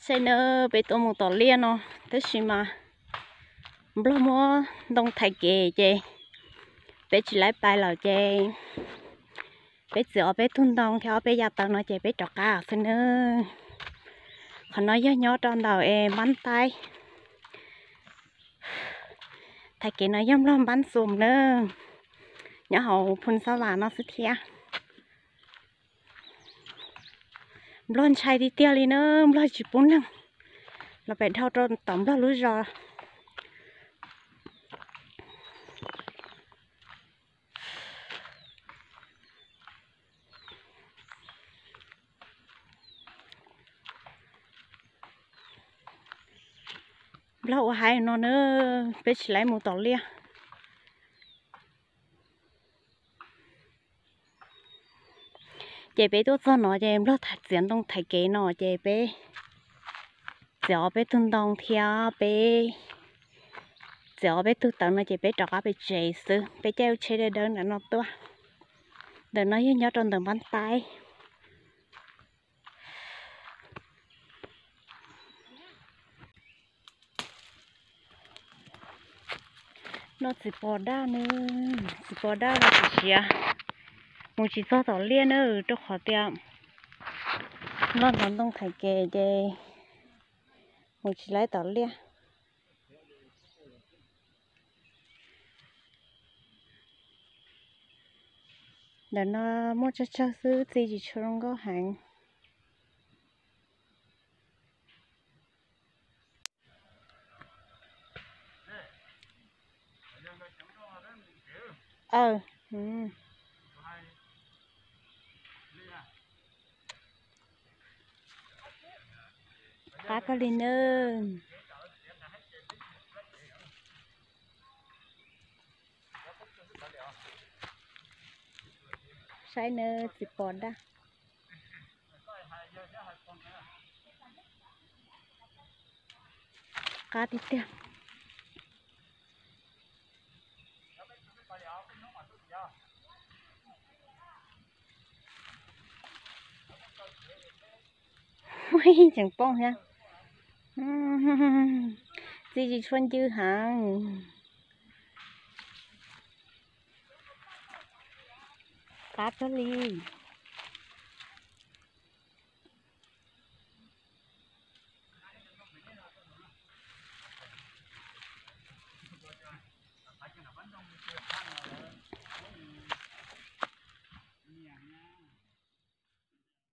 Saib nawb, peb tuaj mus tom liaj no, tab sis mas Nplog muab ntoo thaiv kev ces peb tsis laib pais lawm ces peb txiav ob peb tug ntoo thiab ob peb yav taws no ces peb rov qab xwb nawb. Qhov no yog nyob rau ntawm es npab taib. Thaiv kev no yog Nplog npab xum nawb, nyob hauv Phu Xab Vam no xwb thiab. Nplog ntshai tiag tiag li na, Nplog tsis pub neeg los pem dhau rau tom Nplog lub zos. Nplog ua haiv no na, peb tsis laib mus tom liaj. Ces peb tuaj txog no ces Nplog txiav ntoo thaiv kev no ces peb txiav ob peb tug ntoo thiab peb txiav ob peb tug tawv no ces peb rov qab pem tsev xwb. Peb caij lub tsheb dawb dawb ntawm no tuaj. Ntawm no yog nyob rau ntawm npab taib. No txiv pos daj ne, txiv pos daj los tsis siav, mus tsis txog tom liaj na, rau qhov tias Nplog ntxov ntoo thaiv kev ces mus tsis laib tom liaj. Ntawm no muaj tsawg tsawg xwb, txiv tsis tshua zoo nkauj heev. Qab kawg li nawb. Saib nawb, txiv pos daj. Qab tiag tiag. Tseem poob thiab. Txiv tsis tshua ncw heev. Qab kawg li.